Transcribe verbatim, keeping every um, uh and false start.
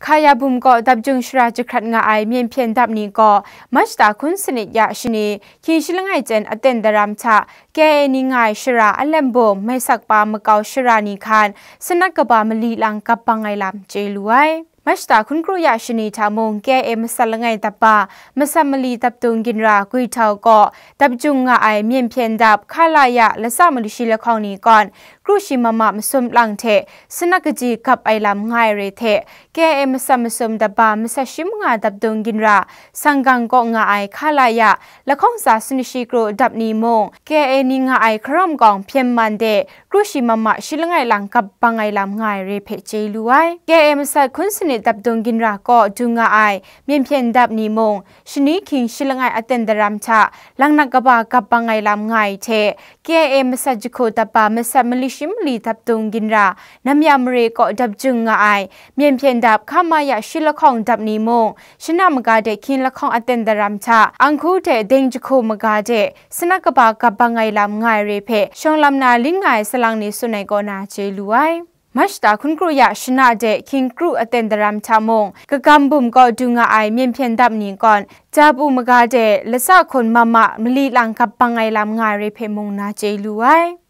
Kaya bum kaw dap jung shara jahkrat nga ai myen hpyen dap ni gaw, March hta hkun sanit ya shani, hkying shi langai chyen aten daram hta, K I A ni nga ai shara Alem bum, Maisak pa makau shara ni hkan, sanat kaba mali lang kap bang ai lam chye lu ai. March hta hkun kru ya shani hta mung, K I A masat langai dap ba, masat mali dap dung ginra Gwihtau kaw, dap jung nga ai myen hpyen dap, Khalaya latsa mali shi lahkawng ni kawn, kru shi mama masum lang hte, sanat kaji kap ai lam nga ai re hte, K I A masat masum dap ba, masat shi manga dap dung ginra, Sanggang kaw nga ai Khalaya lahkawng tsa sanit shi kru dap ni mung, K I A ni nga ai hkarawm kawng hpyen man de, kru shi mama shi langai lang kap bang ai lam nga ai re hpe chye lu ai. K I A masat hkun sanit dap dung ginra kaw du nga ai myen hpyen dap ni mung, shani hkying shi langai aten daram hta, langnat kaba kap bang ai lam nga ai hte, K I A masat jahku dap ba masat mali shi mali dap dung ginra, Namya mare kaw dap jung nga ai, myen hpyen dap, Khamaya shi lahkawng dap ni mung, shana maga de hkying lahkawng aten daram hta, Anghku de deng jahku maga de, sanat kaba kap bang ai lam nga ai re hpe, shawng lam na lin nga ai salang ni tsun ai kaw na chye lu ai. March hta hkun kru ya shana de hkying kru aten daram hta mung, Kagam bum kaw du nga ai myen hpyen dap ni kawn, Jabu maga de latsa hkun mama mali lang kap bang ai lam nga ai re hpe mung na chye lu ai.